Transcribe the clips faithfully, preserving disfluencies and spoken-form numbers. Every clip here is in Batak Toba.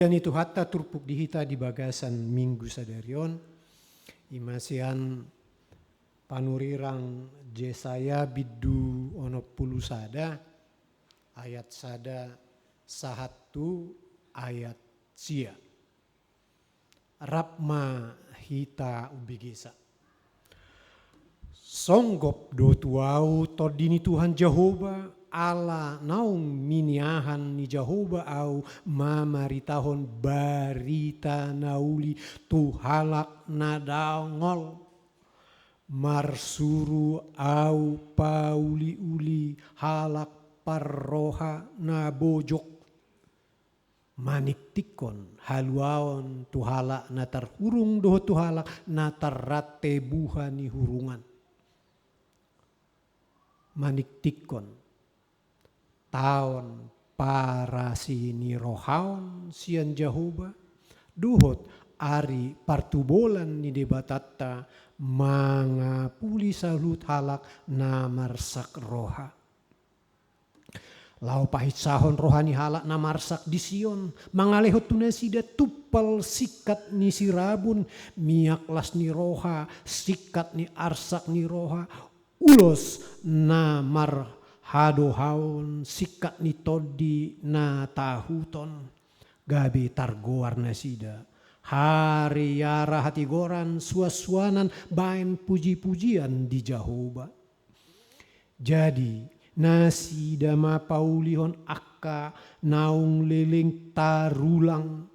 Huria ni Tuhanta turpuk di hita di bagasan Minggu sadari on, i ma sian panurirang Jesaya bindu onom pulu sada, ayat sada sahat tu ayat sia. Rap ma hita umbegesa. Songgop do tu ahu Tondi ni Tuhan Jahowa, ala naung miniahan ni Jahowa ahu mamaritahon barita na uli tu halak na dangol. Marsuru ahu pauliuli halak parroha na bojok, maningtinghon haluaon tu halak na tarhurung dohot tu halak na tarrante buha ni hurungan. Maningtinghon taon parasinirrohaon sian Jahowa, dohot ari partubolan ni Debatanta mangapuli saluhut halak na marsak roha. Laho pahinsahon roha ni halak na marsak di Sion, mangalehon tu nasida tumpal singkat ni sirabun, miak las ni roha, singkat ni arsak ni roha, ulos na marhadohaon, singkat ni tondi na tahuton, gabe targoar nasida hariara hatigoran, suansuanan baen pujipujian di Jahowa. Jadi nasida ma paulihon angka naung leleng tarulang,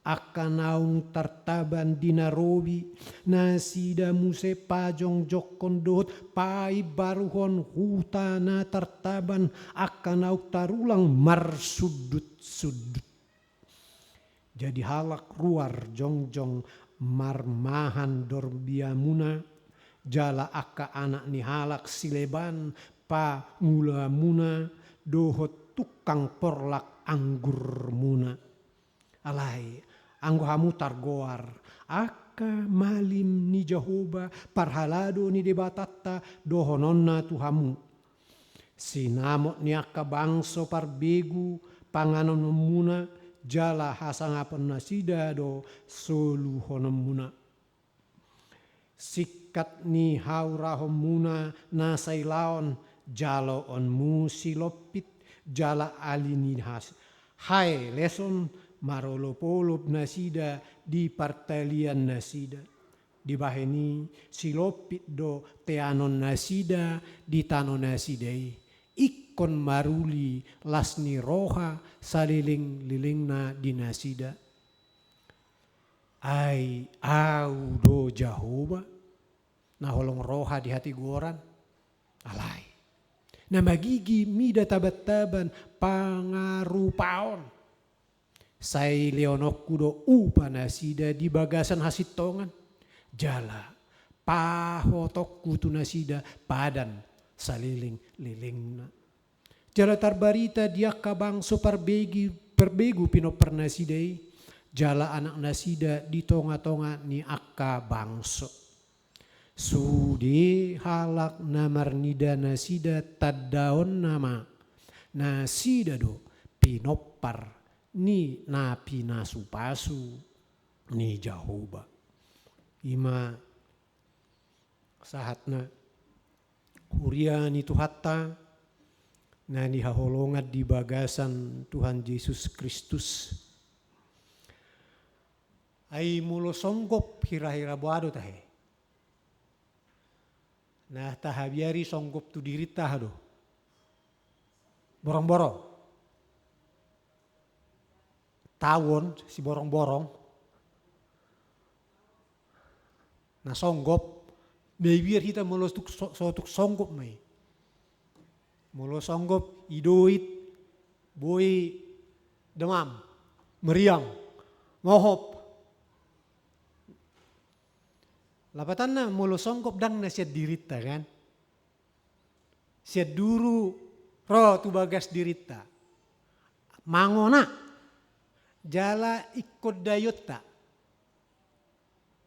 angka naung tartaban di na robi, nasida muse pajongjongkon dohot paimbaruhon huta na tartaban, angka naung tarulang marsundutsundut. Jadi halak ruar jongjong marmahan dorbiamuna, jala angka anak ni halak sileban pangulamuna, dohot tukang porlak anggurmuna. Alai anggo hamu targoar angka malim ni Jahowa, parhalado ni Debatanta, dohononna tu hamu: Sinamot ni angka bangso parbegu panganonmuna, jala hasangapon nasida do soluhononmuna. Singkat ni haurahonmuna na sailaon jaloonmu silompit, jala ali ni has-, haeleson marolopolop nasida di partalian nasida. Dibahen i silompit do teanon nasida di tano nasida i, ingkon maruli las ni roha salelenglelengna di nasida. Ai Ahu do Jahowa, na holong roha di hatigoran. Alai na magigi mida tabantaban pangarupaon. Sai leononku do upa nasida di bagasan hasintongan, jala pahotonku tu nasida padan salelenglelengna. Jala tarbarita di angka bangso parbegi-, parbegu pinompar nasida i, jala anak nasida di tongatonga ni angka bangso. Sude halak na marnida nasida tandaonna ma, nasida do pinompar ni na pinasupasu ni Jahowa. I ma sahatna, huria ni Tuhanta na nihaholongan di bagasan Tuhan Jesus Kristus. Ai molo songgop, hirahira boha do tahe? Na tahabiari songgop tu dirinta aha do? Borongborong. Tauon siborongborong. Na songgop, mabiar hita molo tuk so-, so tuk songgop ma i. Molo songgop, idoit, boi demam, meriang, ngohop. Lapatanna molo songgop ndang na sian dirinta, kan? Sian duru ro tu bagas dirinta. Mangona, jala ingkon daionta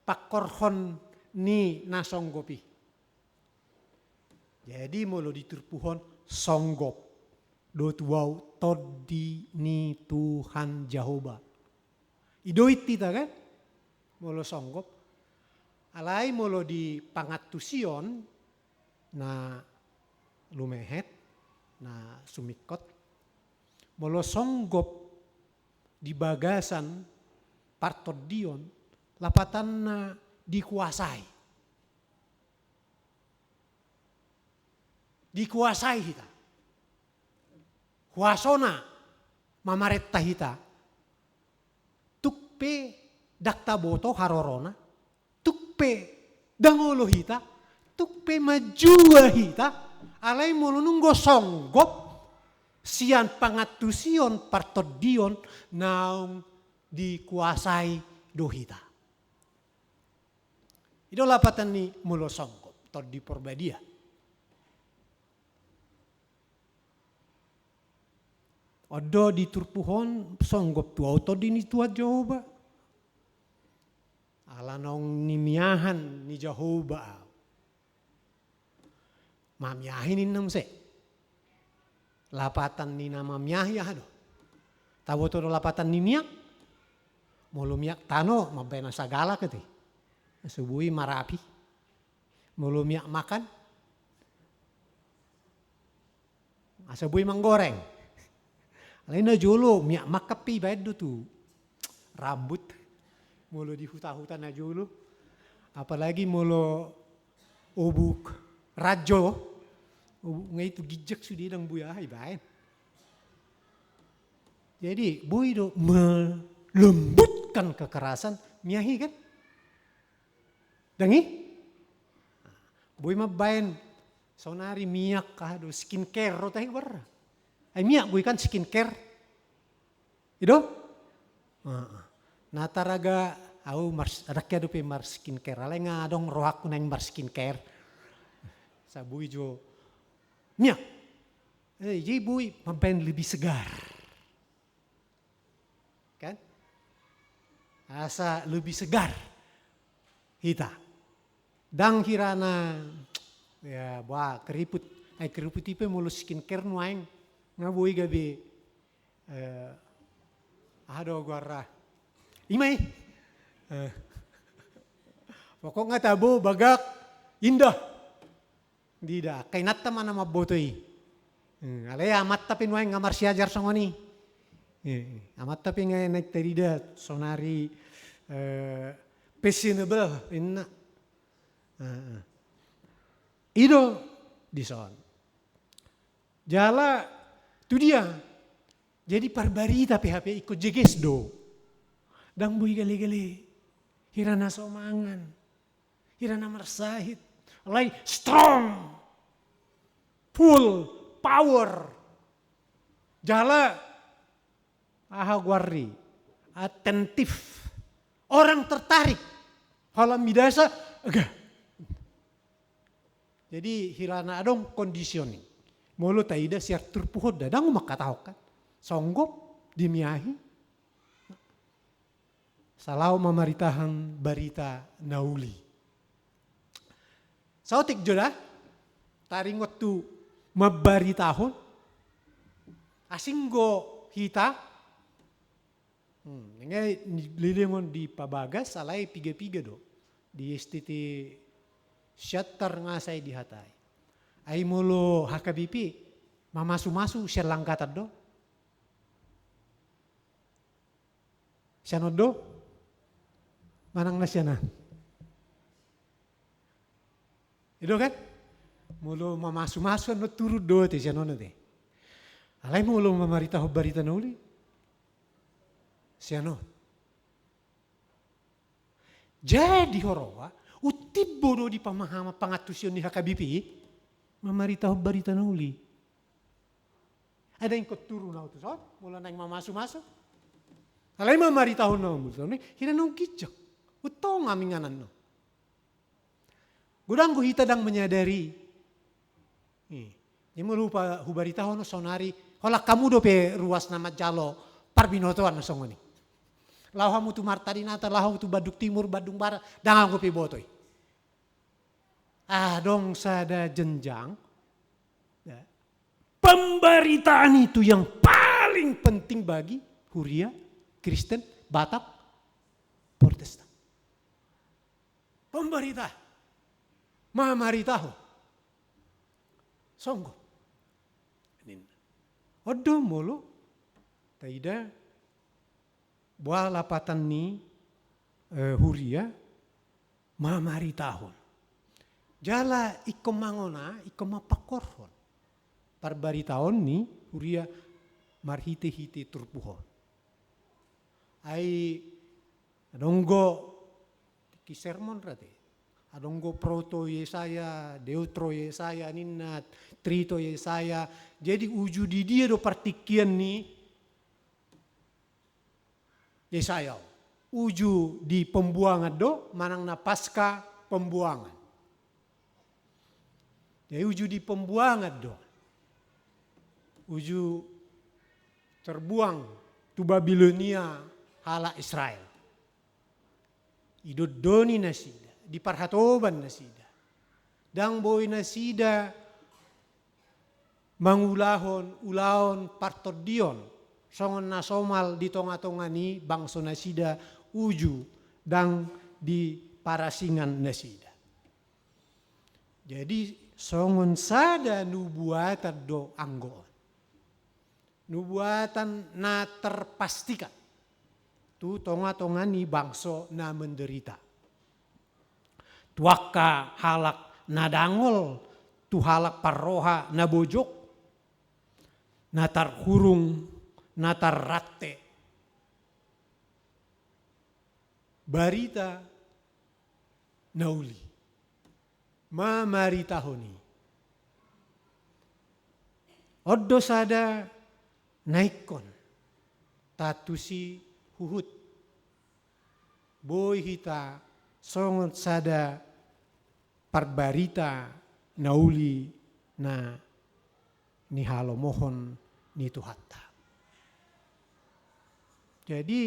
pangkorhon ni na songgop i. Jadi molo di turpuk on, songgop do tu ahu Tondi ni Tuhan Jahowa. Idoit hita kan? Molo songgop. Alai molo di pangantusion na lumehet, na sumingkot. Molo songgop di bagasan partondion, lapatanna dikuasai. Dikuasai hita. Huasona mamarenta hita. Tung pe ndang taboto harorona, tung pe ndang olo hita, tung pe manjua hita, alai molo nunga songgop sian pangantusion partondion naung dikuasai do hita. I do lapatan ni molo songgop, Tondi Porbadia. On do di turpuk on songgop tu ahu Tondi ni Tuhan Jahowa. Ala naung nimiahan ni Jahowa ahu. Mamiahi ninna muse. Lapatan ni na mamiahi aha do? Taboto do lapatan ni miak? Molo miak tano mambaen na sagalak ate. Asa boi marapi. Molo miak makan? Asa boi manggoreng. Alai na jolo miak makan pe ibaen do tu rambut. Molo di huta-huta na jolo. Apalagi molo obuk ranjo. Obuk nga i tu ginjang sude ndang boi aha ibaen. Jadi boi do melembutkan kekerasan miak i kan? Ndang i? Boi mambaen saonari miak aha do skincare do tahe goarna. Ai miak boi kan skincare. I do? Heeh. Na taraga ahu mars-, adong hea dope marskincare. Alai nga adong rohangku naeng marskincare. Asa boi jo miak. Eh, jadi boi mambaen lebih segar. Kan? Asa lebih segar hita. Ndang hirana, ya, bah, keriput. Ai keriput i pe molo skincare nuaeng nga boi gabe, eh, aha do goarna. I ma i. Eh. Pokokna tabo, bagak, indah. Ndida, angka inanta ma na mamboto i. Hmm, alai amanta pe nuaeng nga marsiajar songon i. Eh, amanta pe nga naeng tarida saonari, eh, fashionable inna. Heeh. I do dison. Jala tu dia. Jadi parbarita pe hape ingkon jeges do. Ndang boi gale-gale. Hirana so mangan. Hirana marsahit. Alai strong. Full power. Jala aha goarna i? Atentif. Orang tertarik. Holan midasa, ega. Jadi hirana adong conditioning. Molo taida sian turpuk on da, ndang mangkatahon kan. Songgop, dimiahi. Salaho mamaritahon barita na uli. Saotik jo da, taringot tu mambaritahon, asing do hita, hmm, nga leleng on dipabagas, alai piga-piga do. Di S T T Siantar nga sai dihatai. Ai molo H K B P, mamasu-masu sian langgatan do. Sian on do? Manang na sian aha? I do kan? Molo mamasu-masu annon turun do ate sian on ate. Alai molo mamaritahon barita na uli? Sian on. Jadi huroha, untimbo do di pamahaman pangantusion ni H K B P i, mamaritahon barita na uli. Ai ndang ingkon turun ahu tu son, molo naeng mamasu-masu. Alai mamaritahon na uli, hira naung ginjang. Untung ami inganan on. Godang do hita ndang menyadari. Ih, jadi molo hupa-, hubaritahon saonari, holan hamu dope ruas na manjalo parbinotoan na songon i. Laho hamu tu Marta Dinata, laho hamu tu Bandung Timur, Bandung Barat, ndang adong dope huboto i. Adong sada jenjang, ya. Pemberitaan itu yang paling penting bagi huria Kristen Batak Pambarita. Mamaritahon. Songon on. On do molo taida boha lapatan ni, eh, huria, mamaritahon. Jala ingkon mangona, ingkon mampangkorhon parbaritaon ni huria marhite-hite turpuk on. Ai adong do tingki sermon ra te. Adong do proto Yesaya, deutro Yesaya ninna, trito Yesaya. Jadi uju di dia do partingkian ni Yesaya? Uju di pembuangan do manang na pasca pembuangan? Jadi uju di pembuangan do. Uju terbuang tu Babilonia halak Israel. Didondoni nasida, diparhatoban nasida. Ndang boi nasida mangulahon ulaon partondion songon na somal di tonga-tonga ni bangso nasida, uju ndang diparasingan nasida. Jadi songon sada nubuatan do anggo on. Nubuatan na terpastikan tu tonga-tonga ni bangso na menderita. Tu angka halak na dangol, tu halak parroha na bojok, na tarhurung, na tarrante. Barita na uli. Mamaritahon i. On do sada na ingkon taantusi huhut. Boi hita songon sada parbarita na uli na nihalomohon ni Tuhanta. Jadi,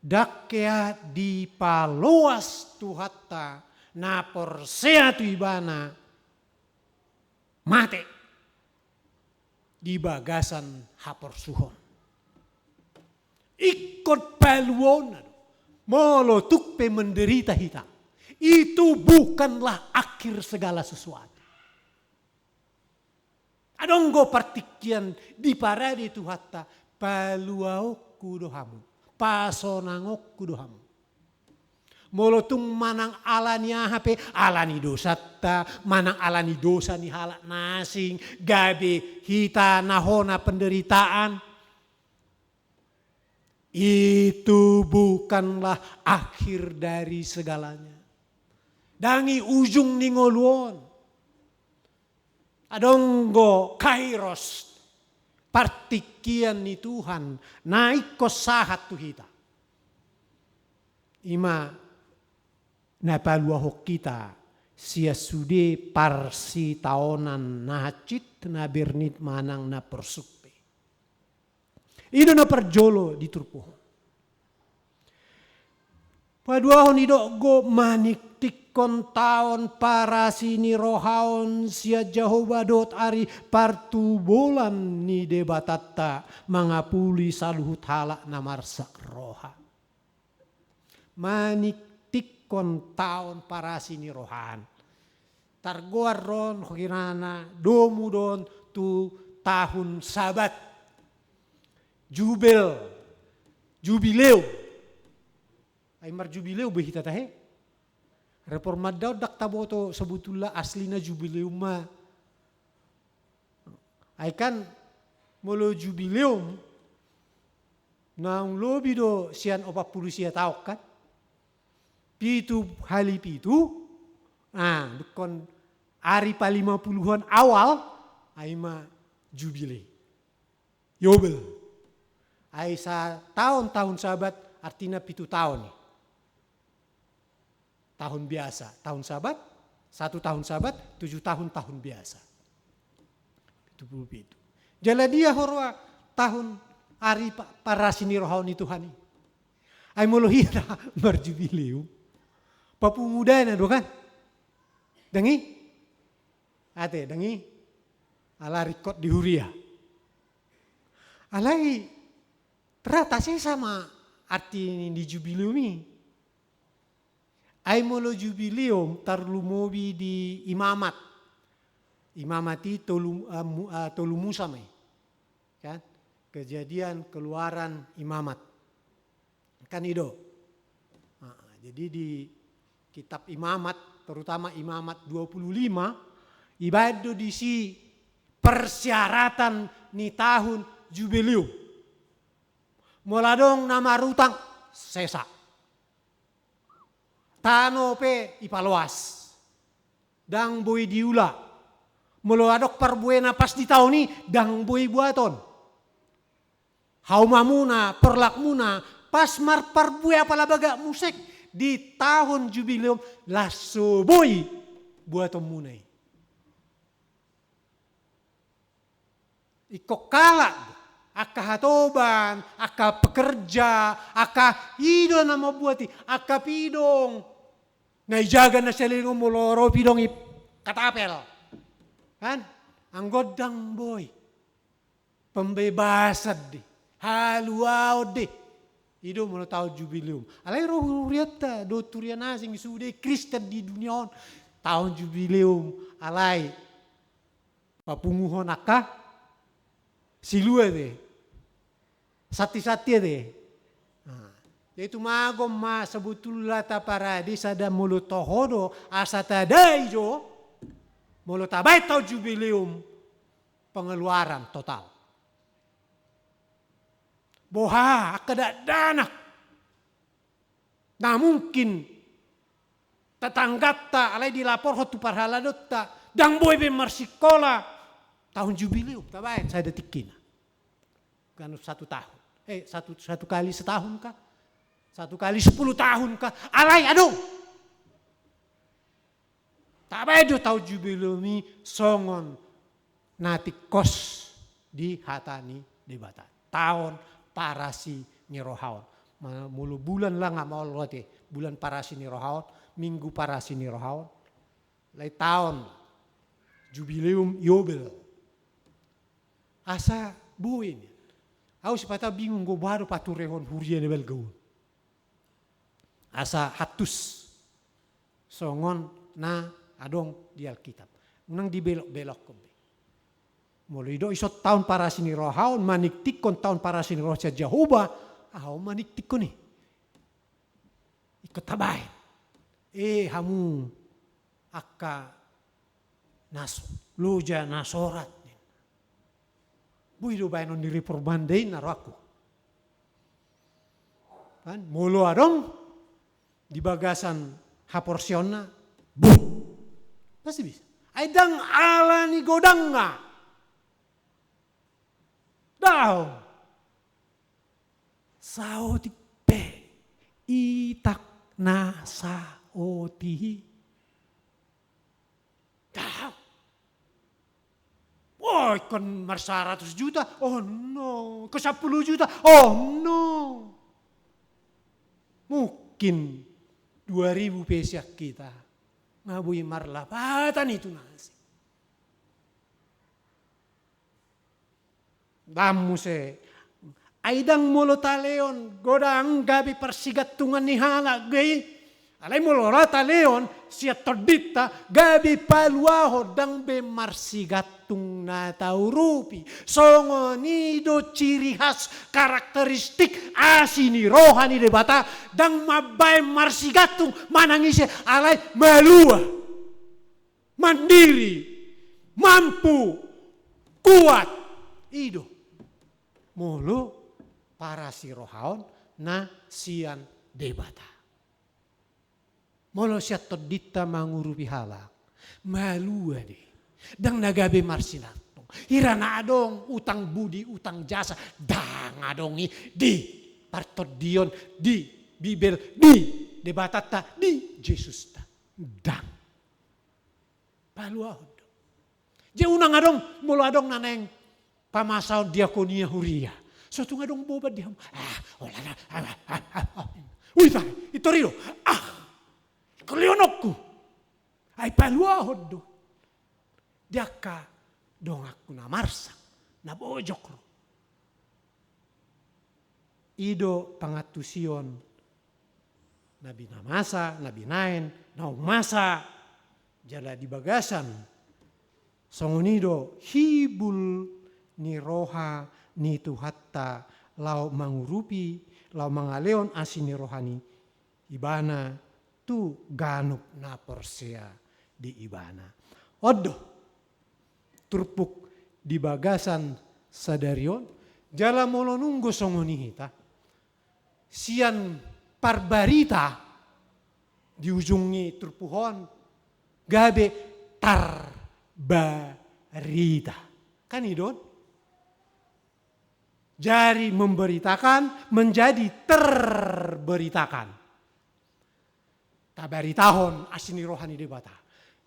ndang hea dipaloas Tuhanta na porsea tu Ibana mate di bagasan haporsuhon. Ingkon paluaonna do. Molo tung pe menderita hita, itu bukanlah akhir segala sesuatu. Adong do partingkian diparade Tuhanta, paluaonku do hamu, pasonangonku do hamu. Molo tung manang ala ni aha pe, ala ni dosanta, manang ala ni dosa ni halak na asing, gabe hita na hona penderitaan, itu bukanlah akhir dari segalanya. Ndang i ujung ni ngolu on. Adong do kairos, partingkian ni Tuhan na ingkon sahat tu hita. I ma na paluahon hita sian sude parsitaonan na hansit, na bernit manang na porsuk pe. I do na parjolo di turpuk on. Paduahon, didok do maningtinghon taon parasi ni roha on sian Jahowa dohot ari partubulan ni Debatanta mangapuli saluhut halak na marsak roha. Maningtinghon taon parasi ni roha on. Targoar do on, hokirana domu do on tu tahun Sabat. Jubel, jubileum. Ai marjubileum be hita tahe. Reformanda on ndang taboto sebetulna aslina jubileum ma. Ai kan molo jubileum naung lobi do sian opat pulu sia taon kan. Pitu hali pitu, ah, dungkon ari palima puluhan awal, ai ma jubile. Yobel. Ai sataon tahun Sabat artina pitu taon i. Tahun biasa, tahun Sabat, satu tahun Sabat, tujuh tahun tahun biasa. Pitu pulu pitu. Jala dia ho roha tahun ari pa-, parasi ni roha on ni Tuhan i. Ai molo hita marjubileum, papungudana do kan? Ndang i? Ate, ndang i? Ala ringkot di huria. Alai ternyata sesa ma arti ni jubileum i. Ai molo jubileum tarlumobi di imamat. Imamat i tolu, eh, mu-, eh, tolu Musa ma i. Kan? Kejadian, Keluaran, Imamat. Kan i do. Ah, jadi di kitab Imamat, terutama Imamat dua puluh lima, ibaen do disi persyaratan ni tahun jubileum. Molo adong na marutang, sesa. Tano pe ipaloas. Ndang boi diula. Molo adong parbue na pas di taon i, ndang boi buaton. Haumamuna, porlakmuna, pas marparbue apala bagak musik di tahun jubileum, las so boi buatonmuna i. Ingkon halak, angka hatoban, angka pekerja, angka i do na mambuat i, angka pidong. Na ijaga na saleleng on molo ro pidong i katapel. Kan? Anggo ndang boi. Pembebasan do i. Haluaon do i. I do molo taon jubileum. Alai ro hurianta, dohot huria na asing, sude Kristen di dunia on. Taon jubileum, alai papunguhon angka silua do i. Santisanti do i. Nah, jadi tumagon ma sebetulna taparade sada molo toho do, asa tadai do, molo tabaen taon jubileum, pengeluaran total. Boha, angka dakdanak. Na mungkin tetangganta, alai dilaporhon tu parhaladaonta, ndang boi be marsikola, taon jubileum, tabaen sada tingkina. Ganup satu tahun. Eh, satu, satu kali setahun kah? Satu kali sepuluh tahun kah? Alai, aduh. Tabaen do taon jubileum i songon na tingkos di hata ni Debata. Taon parasi ni roha on. Ma-, molo bulan langa ma olo ate, bulan parasi ni roha on, minggu parasi ni roha on. Alai taon jubileum Yobel. Asa boi ni. Au sipata bingung, boha do paturehon huria na balga on. Asa hatus songon na adong di Alkitab. Unang dibelok-belokhon be. Molo didok ison taon parasi ni roha on, maningtinghon taon parasi ni roha sian Jahowa, aha on maningtinghon i? Ingkon tabaen. Eh, hamu angka na so-, loja na sorat, ninna. Boi do baenon ni reformanda i ninna rohangku. Kan? Molo adong di bagasan haporseaonna, buh. Pasti bisa. Ai ndang ala ni godangna. Daong. Saotik pe, itak na saotik i. Daong. Wah, ingkon marsaratus juta? Oh no. Ingkon sampulu juta? Oh no. Mungkin dua ribu pe sian hita. Nga boi marlapatan i tu na asing. Ndang muse. Ai ndang molo talehon godang gabe parsigantungan ni halak be i. Alai molo ra talehon sian tondinta gabe paluahon, ndang be marsigantung na taurupi. Songon i do ciri khas, karakteristik asi ni roha ni Debata, ndang mambaen marsigantung manang ise, alai malua. Mandiri, mampu, kuat. I do. Molo parasi roha on na sian Debata. Molo sian tondinta mangurupi halak, malua do i. Ndang na gabe marsigantung. Hira na adong utang budi, utang jasa, ndang adong i di partondion, di Bibel, di Debatanta, di Jesusta. Ndang. Paluahon do. Jadi unang adong, molo adong na naeng pamasaon diakonia huria. So tung adong boban di hamu. Ah, holan ah, ah, ah, ah, ah. Ui, tahe, i tor i do. Ah, kolehononku. Ai paluahon do. Di angka donganku na marsak, na bojok ro. I do pangantusion na binamasa, na binaen, na umasa. Jala di bagasan songon i do hibul ni roha ni Tuhanta laho mangurupi, laho mangalehon asi ni roha ni Ibana tu ganup na porsea di Ibana. On do turpuk di bagasan sadari on, jala molo nunga songon i hita, sian parbarita di ujung ni turpuk on gabe tarbarita. Kan i do on? Dari memberitakan menjadi terberitakan. Tabaritahon asi ni roha ni Debata.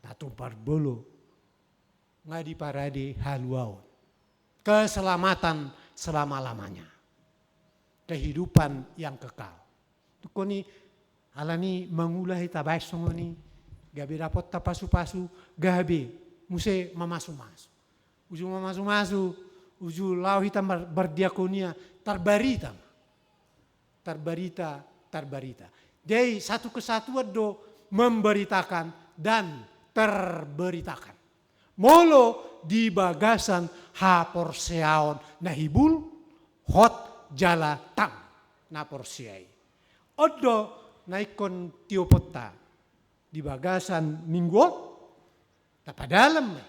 Na tung parjolo nga diparade haluaon. Keselamatan selama-lamanya. Kehidupan yang kekal. Tungkon i alani mangula hita baen songon i, gabe dapotta pasu-pasu, gabe muse mamasu-masu. Uju mamasu-masu, uju laho hita mar-, mardiakonia, tarbarita ma. Tarbarita, tarbarita. Jadi satu kesatuan do memberitakan dan terberitakan. Molo di bagasan haporseaon na hibul, hot jala tang na porsea i. On do na ingkon tioponta di bagasan minggu on, tapadalan ma i.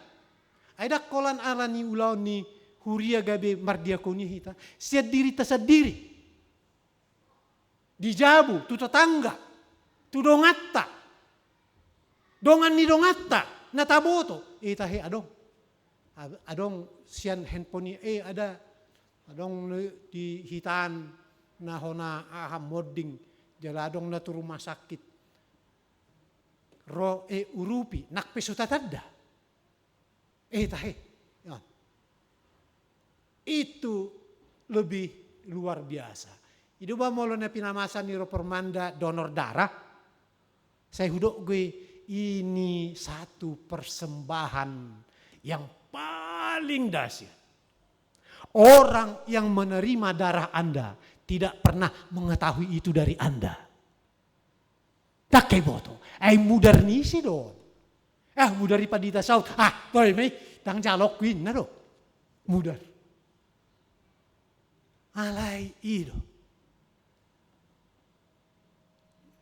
Ai ndang holan alani ulaon ni huria gabe mardiakonia hita, sian dirita sandiri. Di jabu, tu tetangga, tu donganta, dongan ni donganta, na taboto. Eh, tahe adong. Ad-, adong sian handphone i, eh, ada. Adong ni, di hitaan na hona aha monding, jala adong na tu rumah sakit. Ro, eh, urupi, nang pe so tatanda. Eh, tahe. Ya. Itu lebih luar biasa. I do ba molo na pinamasa ni Ropormanda donor darah. Sai hudok gue, ini satu persembahan yang paling dahsyat. Orang yang menerima darah Anda tidak pernah mengetahui itu dari Anda. Ndang iboto. Ai mudar ni ise do on? Ah, mudar ni pandita saut. Ah, boi ma i, ndang jalo ahu inna do. Mudar. Alai i do.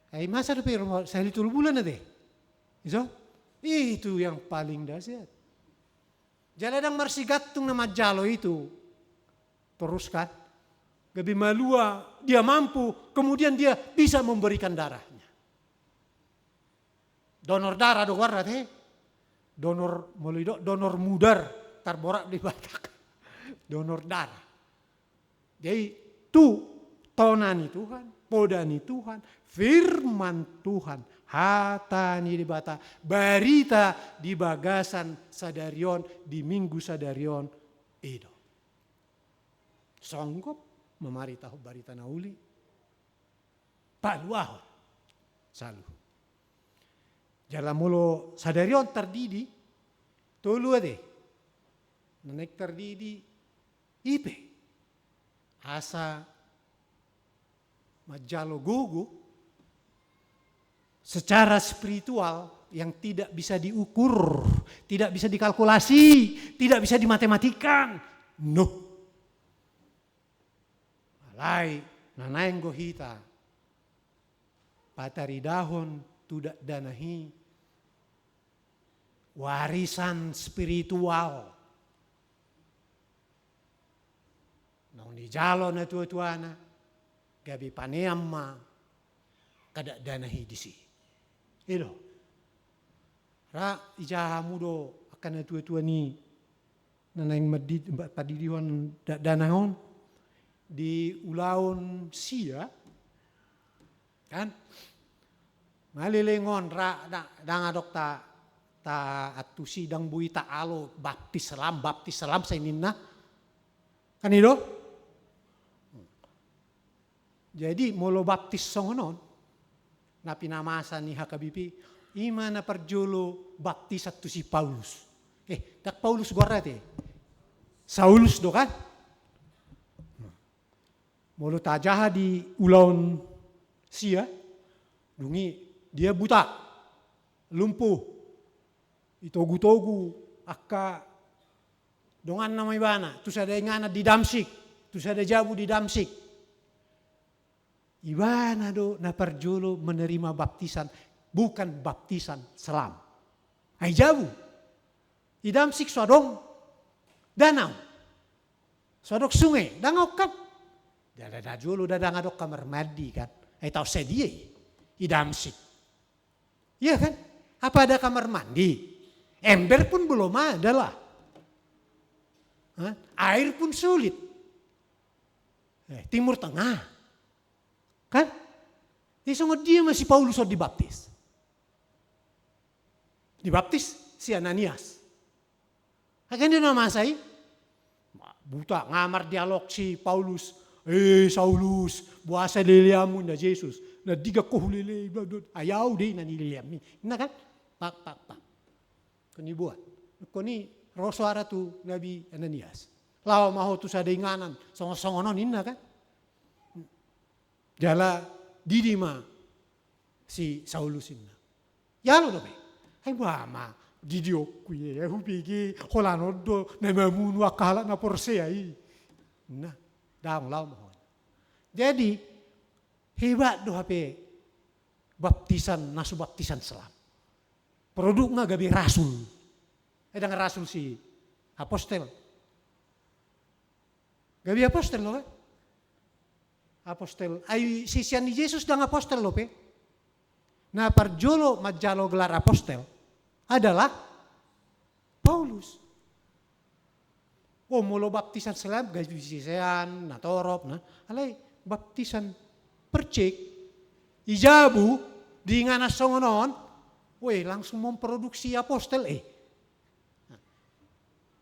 Ai masa dope i, sahali tolu bulan ate. Iso? Itu yang paling dahsyat. Jala ndang marsigantung na manjalo itu. Terus kan, gabe malua, dia mampu, kemudian dia bisa memberikan darahnya. Donor darah do goarna ate. Donor, molo i do, donor mudar, tarborat di Batak. Donor darah. Jadi, tu tona ni Tuhan, poda ni Tuhan, firman Tuhan, hata ni Debata, barita di bagasan sadari on, di minggu sadari on, i do. Songgop mamaritahon barita na uli, paluahon saluhut. Jala molo sadari on tardidi, tolu ate. Na naeng tardidi, i pe. Asa manjalo gogo secara spiritual yang tidak bisa diukur, tidak bisa dikalkulasi, tidak bisa dimatematikan. No. Alai, na naeng do hita pataridahon tu dakdanak i warisan spiritual. Naung dijalo natuatuana, gabe panean ma angka dakdanak i disi. I do. Ra ija hamu do angka natuatua ni na naeng mandi-, pandidihon dakdanak on di ulaon sia, kan? Nga leleng on ra, da-, ndang adong ta, ta antusi, ndang boi taalo baptis lam, baptis lam sai ninna. Kan i do? Jadi molo baptis songon on, na pinamasa ni H K B P, i ma na parjolo baptisan tu si Paulus. Eh, ndang Paulus goarna ate. Saulus do kan? Molo tajaha di ulaon sia, Dung i dia buta, lumpuh, itogu-togu angka donganna ma ibana, tu sada inganan di Damsik, tu sada jabu di Damsik. Ibana do na parjolo menerima baptisan, bukan baptisan selam. Ai jabu. I Damsik so adong danau. So adong sunge, dang adong kan? Ndada jolo ndada adong kamar mandi kan? Ai taon sadia i? I Damsik. Iya kan? Apa ada kamar mandi? Ember pun belum ada lah. Hah? Air pun sulit. Eh, Timur Tengah. Kan? Jadi songon dia ma si Paulus on dibaptis. Dibaptis si Ananias. Akhirna na masa i, buta, nga mardialog si Paulus. "Eh, Saulus, boasa leleanmu?" Ninna Jesus. "Na digan ho hulelei, bla, bla, ai ahu do i na nileleanmi." Ninna kan? Pak, pak, pak. Ingkon diboan. Ingkon i ro soara tu nabi Ananias. Laho ma ho tu sada inganan songon-songon on ninna kan? Jala didi ma si Saulus ninna. Jalo dope. Ai boha ma didionku i, eh, hubege holan on do na mamunu angka halak na porsea i. Nah, dang laho ma ho. Jadi, hebat do hape baptisan, na so baptisan selam. Produkna gabe rasul. Eh, dang rasul si apostel. Gabe apostel do kan? Apostel. Ai sisean ni Jesus dang apostel dope. Na parjolo manjalo gelar apostel adalah Paulus. Oh, molo baptisan selam, gabe sisean, na torop, na. Alai baptisan percik, i jabu, di inganan songon on, weh, langsung memproduksi apostel, eh.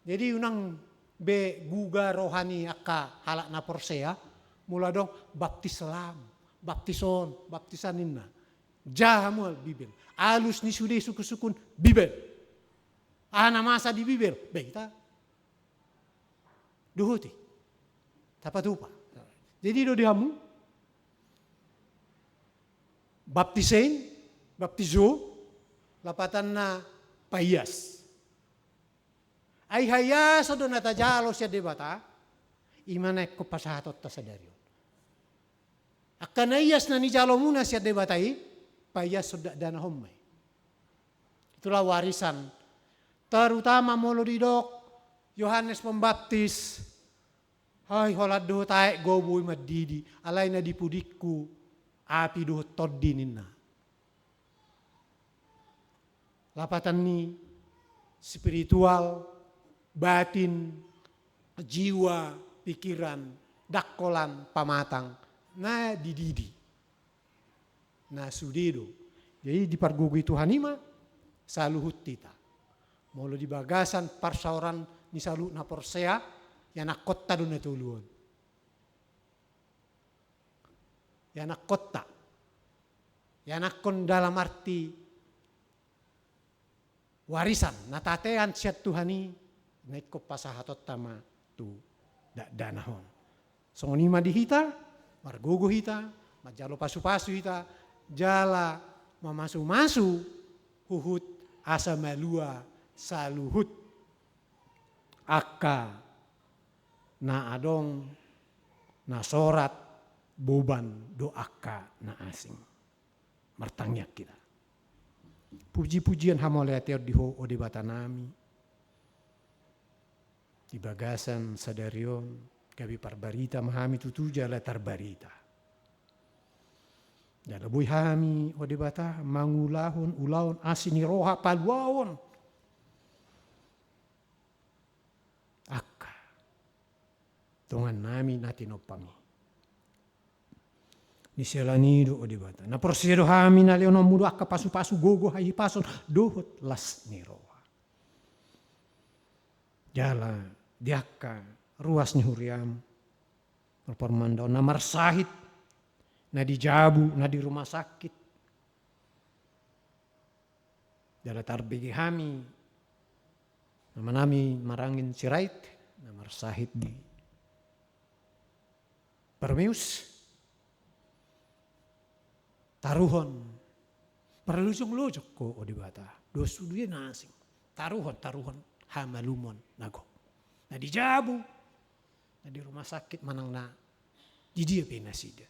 Jadi unang be guga roha ni angka halak na porsea, molo adong baptis selam, baptis on, baptisan ninna. Jaha mual Bibel. Alus ni sude sungkun-sungkun Bibel. Aha na masa di Bibel? Be hita dohoti. Tapatupa. Jadi do di hamu. Baptisein, baptizo, lapatanna paias. Ai haiason do na tajalo sian Debata, i ma na ingkon pasahatonta sadari on. Angka na ias na nijalomuna sian Debata i, paiashon dakdanak on ma i. Itulah warisan. Terutama molo didok Yohanes Pembaptis, "Hai, holan dohot aek gogo i mandidi, alai na di pudingku api dohot tondi," ninna. Lapatan ni spiritual, batin, jiwa, pikiran, dangkolan, pamatang, na dididi. Na sude do. Jadi dipargogoi Tuhan i ma saluhut hita. Molo di bagasan parsaoran ni saluhut na porsea, ianakkonta do na tolu on. Ianakkonta. Ianakkon dalam arti warisan na tatean sian Tuhan i, na ingkon pasahatonta ma tu dakdanak on. Songon i ma di hita, margogo hita, manjalo pasu-pasu hita, jala mamasu-masu huhut asa malua saluhut angka na adong, na sorat, boban dohot angka na asing. Martangiang hita. Puji-pujian hamauliateon di Ho, o Debata nami. Di bagasan sadari on, gabe parbarita ma hami tutu jala tarbarita. Jala boi hami, o Debata, mangulahon ulaon asi ni roha paluaon angka dongan nami na tinompang i. Di siala ni i do, o Debata, na porsea do hami na lehononmu do angka pasu-pasu, gogo, hahipason dohot las ni roha. Jala di angka ruas ni huriam, parmandaon na marsahit, na di jabu, na di rumah sakit. Jala tarbege hami, nama nami Marangin Sirait, na marsahit di Permeus, taruhon Parlojong-lojong ho, o Debata, dohot sude na asing. Taruhon, taruhon hamalumon na gok. Na di jabu, na di rumah sakit manang na di dia pe nasida.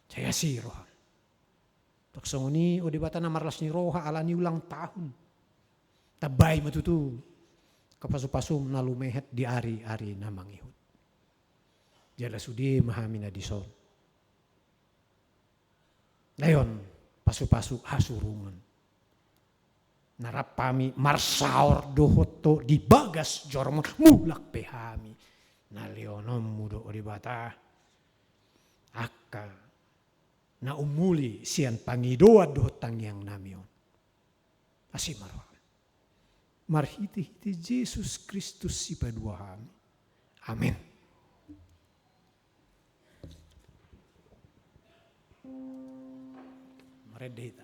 Sai asi roham. Tok songon i, o Debata na marlas ni roha, ala ni ulang tahun, tambai ma tutu angka pasu-pasum na lumehet di ari-ari na mangihut. Jala sude ma hami na dison. Lehon pasu-pasu hasurungan. Na rap hami marsaor dohot Ho di bagas joroMon, mulak pe hami na lehononMu do, o Debata, angka na umuli sian pangidoan dohot tangiangnami on. Asi ma rohaM. Marhite-hite Jesus Kristus Sipaduahami. Amen. Marende hita.